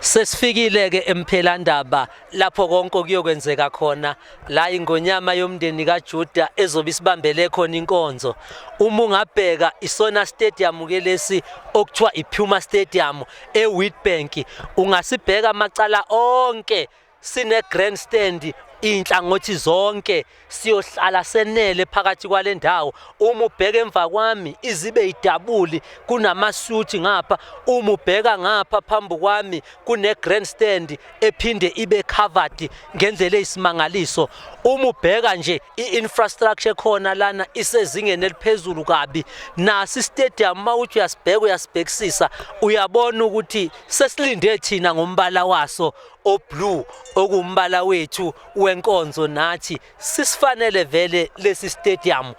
Sesifikile ke eMphelandaba lapho konke kuyokwenzeka khona la ingonyama yomndeni kaJuda ezobe isibambele khona inkonzo. Uma ungabheka isona stadium ke lesi okuthiwa iPuma Stadium eWitbank, ungasibheka amacala onke sine grandstand inhlangothi zonke, siyohlala senele phakathi kwale ndawo. Uma ubheka emva kwami izibe idabuli, kunamasuthi ngapha. Uma ubheka ngapha phambi kwami kune grandstand ephinde ibe covered ngendlela eyisimangaliso. Uma ubheka nje i-infrastructure khona lana isezingeni eliphezulu kabi. Nasi stadium uma uthi uyasibheka uyasibhekisisa uyabona ukuthi sesilinde thina ngombala waso oblue, okumbala wethu wenkonzo, nathi sisifanele vele lesi stadium.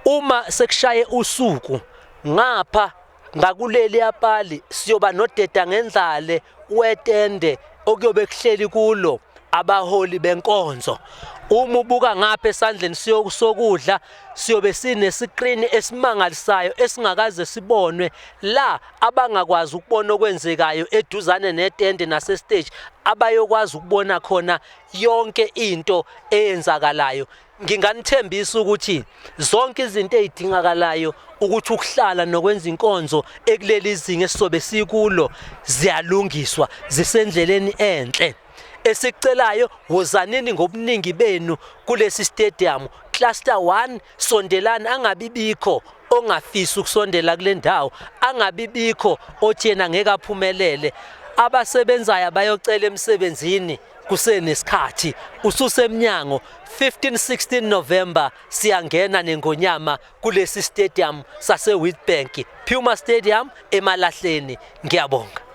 Uma sekushaye usuku ngapha ngakuleli yapali siyoba nodeda ngendlale wetende okuyobe kuhleli kulo abaholi benkonzo. Uma ubuka ngapha esandleni sokudla siyobe sinesikrini esimangalisayo esingakaze sibonwe la, abangakwazi ukubona okwenzekayo eduzane netende nasestage, abayokwazi ukubona khona yonke into eyenzakalayo. Nginganithembisa ukuthi zonke izinto ezidingakalayo ukuthi ukuhlala nokwenza inkonzo ekuleli zinga esizobe sikulo ziyalungiswa, zisendleleni enhle. Esikucelayo, wozanini ngobuningi benu kulesi stadium cluster 1, sondelani, angabibikho ongafisi ukusondela kule ndawo, angabibikho othi yena ngeke aphumelele. Abasebenzayo abayocela emsebenzini kusenesikhathi, ususemnyango. 15 16 November siyangena nengonyama kulesi stadium sase Witbank, Puma Stadium eMalahleni. Ngiyabonga.